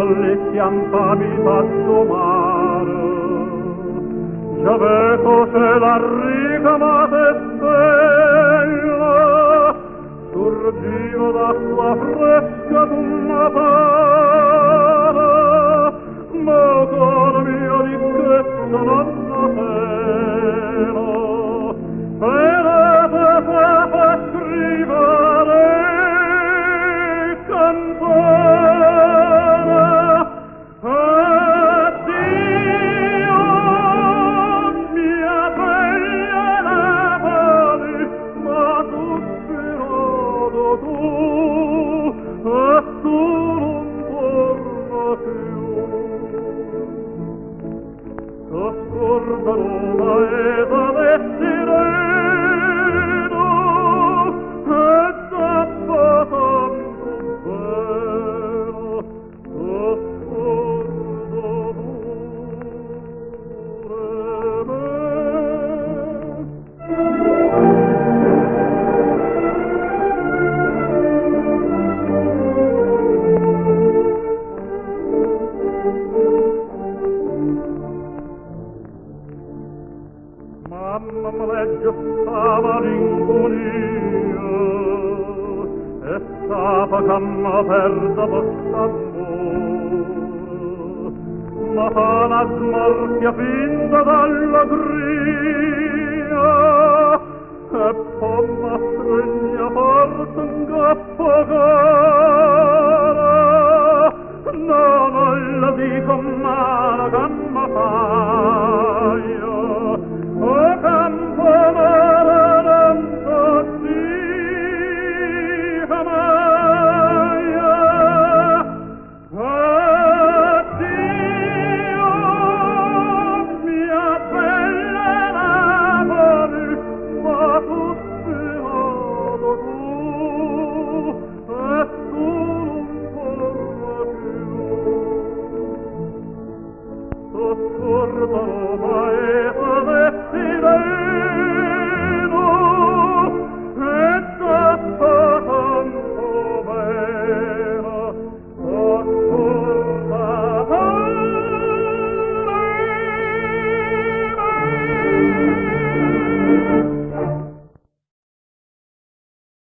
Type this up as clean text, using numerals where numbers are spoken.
bellezza 'nfamità do mare. Già veco se la ricamate stella surgiva d'acqua fresca d'una para, ma cor mio ricchezza non aveva. Per te fa scrivere cantare. Addio, mia bella Napoli, ma tu spirado tu, e tu non torna più. T'ascorda Roma e da sereno, e dopo tanto bene, t'ascorda pure me. Mamma me legge sta malinconia e sape che me perdo per st'amore, ma fa una smorfia finta d'allegria.